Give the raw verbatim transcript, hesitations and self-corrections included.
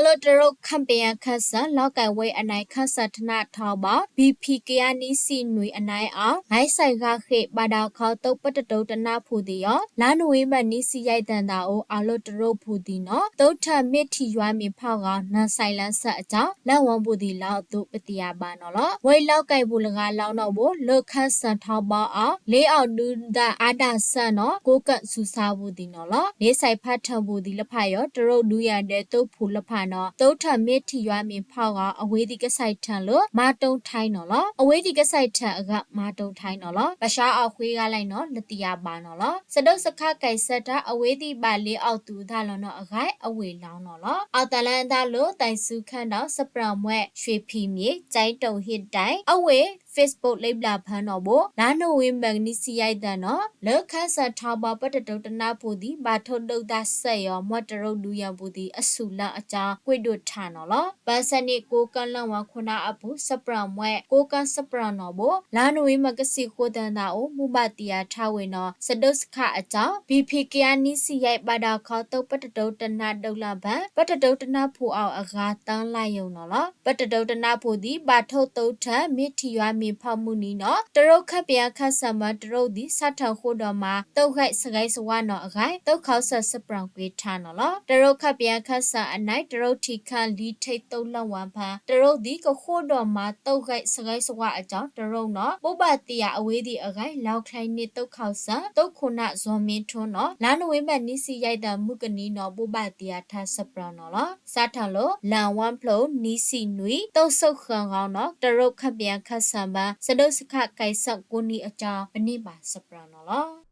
အလွတ်တရုတ် ခတ်ပြင်းအခက်အစံ လောက်ကိုင်ဝေးအနွေ ခက်စံ ဌာနထောက်ပေါက် BP ကယန်းနွံဆံနွံအနွေအောက် ငိုင်းစဲ့ဂါဃ့ ဘၣ်တၢ်ခီ သုးပတတုံတနၢ်ဖူးသ့ၣ်ယီၤ လါနိၣ်ဝ့ဘၢၣ် နွံဆံယဲၢ်သၢနံၣ်အိၣ် အလွတ်တရုတ်အပူၤသ့ၣ်နီၤ သုးထၢမ့ၢ်ထံၣ်ယွၤမ့ၢ်ဖီဂီၤ နၢ်စဲ့လၢစဲ့အကၠီ လၢဝီပူၤသ့ၣ်လီၤအသိး ပသ့ၣ်ညါဘၣ်နီၤလီၤ. ဝ့ၢ်လောက်ကိုင်ပူၤလၢဂၤ လီၤနီၣ်ဘိ လၢခက်စံ ထောက်ပေါက်အောက် လ့အီၣ်ဒုးဒၣ်အါဒၣ်စဲ့နီၤ ကိးကၠီၣ်စူၤစါပူၤသ့ၣ်နီၤလီၤ. လ့စဲ့ဖးထၢပူၤသ့ၣ်လၢဖးယီၤ တရုတ်ဒုးယၤဒဲးသုးဖူးလၢဖးနီၤ သုးထၢမ့ၢ်ထံၣ်ယွၤမ့ၢ်ဖီဂီၤ အဝေးသည့်ကစဲ့ထၢလၢ မါတုန်းထိုင်းနီၤလီၤ. အဝေးသည့်ကစဲ့ထၢအဂၤ မါတုန်းထိုင်းနီၤလီၤ. ပဆါအီၣ်ဃ့ဂၤလံနီၤ လၢသ့ၣ်ညါဘၣ်နီၤလီၤ. စဒုးစခါကဲးစဲ့တၢ် အဝေးသ့ၣ်ဘၣ်လ့အီၣ်သူးအသးလီၤနီၤ အဂၤ အဝ့ၢ်လီၤနီၤလီၤ. အီၣ်သးလၢအသးလၢ သဲစူခၢၣ်ဒီး စပြၢၣ်မှဲ ရွှေဖီမြေ ကျိုင်းတုန်ဟစ်တိုင် အဝ့ၢ် Facebook လိပ်ဘျၣ်ဖၢနီၣ်ဘိ လါနိၣ်ဝ့ဘၢၣ် နွံဆံယဲၢ်သၢနံၣ် လၢခက်စံ ထောက်ပေါက် ပတတုံတနၢ်ဖူးသ့ၣ် ဘၣ်ထိၣ်ဒုးဒၣ်စဲ့ယီၤ မွဲတရုတ်ဒုးယၤပူၤသ့ၣ် အဆူၣ်လၢအကၠီ ကွံာ်ဒိၣ်ထၣ်နီၤလီၤ. ဘၣ်ဆၣ်န့ၣ် ကိးကၠီၣ်လၢဝၤခိၣ်နၢ်အပူၤ စပြၢၣ်မှဲ ကိးကၠီၣ်စပြၢၣ်နီၣ်ဘိ လါနိၣ်ဝ့ဘၢၣ် ကဆံဃိးသၢနံၣ်အိၣ် မူဘၣ်သ့ၣ်ယၤထါဝ့ၢ်နီၤ စဒုးစခါအကၠီ BP ကယန်းနွံဆံယဲၢ် ဘၣ်တၢ်ခီ သုးပတတုံတနၢ်ဒုးလၢဘၣ် ပတတုံတနၢ်ဖူးအီၣ်အဂၤ သၢလါယိာ်နီၤလီၤ. ပတတုံတနၢ်ဖူးသ့ၣ် ဘၣ်ထိၣ်သုးထၢ မ့ၢ်ထံၣ်ယွၤမ့ၢ်ဖီမုၢ်နံၤနီၤ တရုတ်ခတ်ပြင်းအခက်အစံမၢ တရုတ်သ့ၣ် ဆၣ်ထၢၣ်ဃိဒီးမၤ သုးဂဲးစဂဲးစဝးနီၤအဂၤ သုးခီၣ်စဲ့စပြၢၣ်ကွံာ်ထၣ်နီၤလီၤ. တရုတ်ခတ်ပြင်းအခက်အစံအနွေ တရုတ်ထံးခၢၣ် လံထိးသုးလီၢ်ဝၤဖၢ တရုတ်သ့ၣ် ကဃိဒီးမၤ သုးဂဲးစဂဲးစဝးအကၠီ တရုတ်နီၤ ဘိးဘၣ်သ့ၣ်ယၤအဝေးသ့ၣ်အဂၤ လီၢ်ချ့န့ၢ်သုးခီၣ်စဲ့ သုးခိၣ်နၢ် ဇော်မင်းထွန်းနီၤ လါနိၣ်ဝ့ဘၢၣ် နွံဆံယဲၢ်သၢ မုၢ်ကနံၤနီၤ ဘိးဘၣ်သ့ၣ်ယၤထါစပြၢၣ်နီၤလီၤ. စးထီၣ်လၢ လၣ်ဝါဖျိ နွံဆံနွံ သုးစူၣ်ဃၢၤဂီၤနီၤ တရုတ်ခတ်ပြင်းအခက်အစံ စဒုးစခါကဲးစဲ့ကိးနွံအကၠီ ပန့ၢ်ဘၣ်စပြၢၣ်နီၤလီၤ.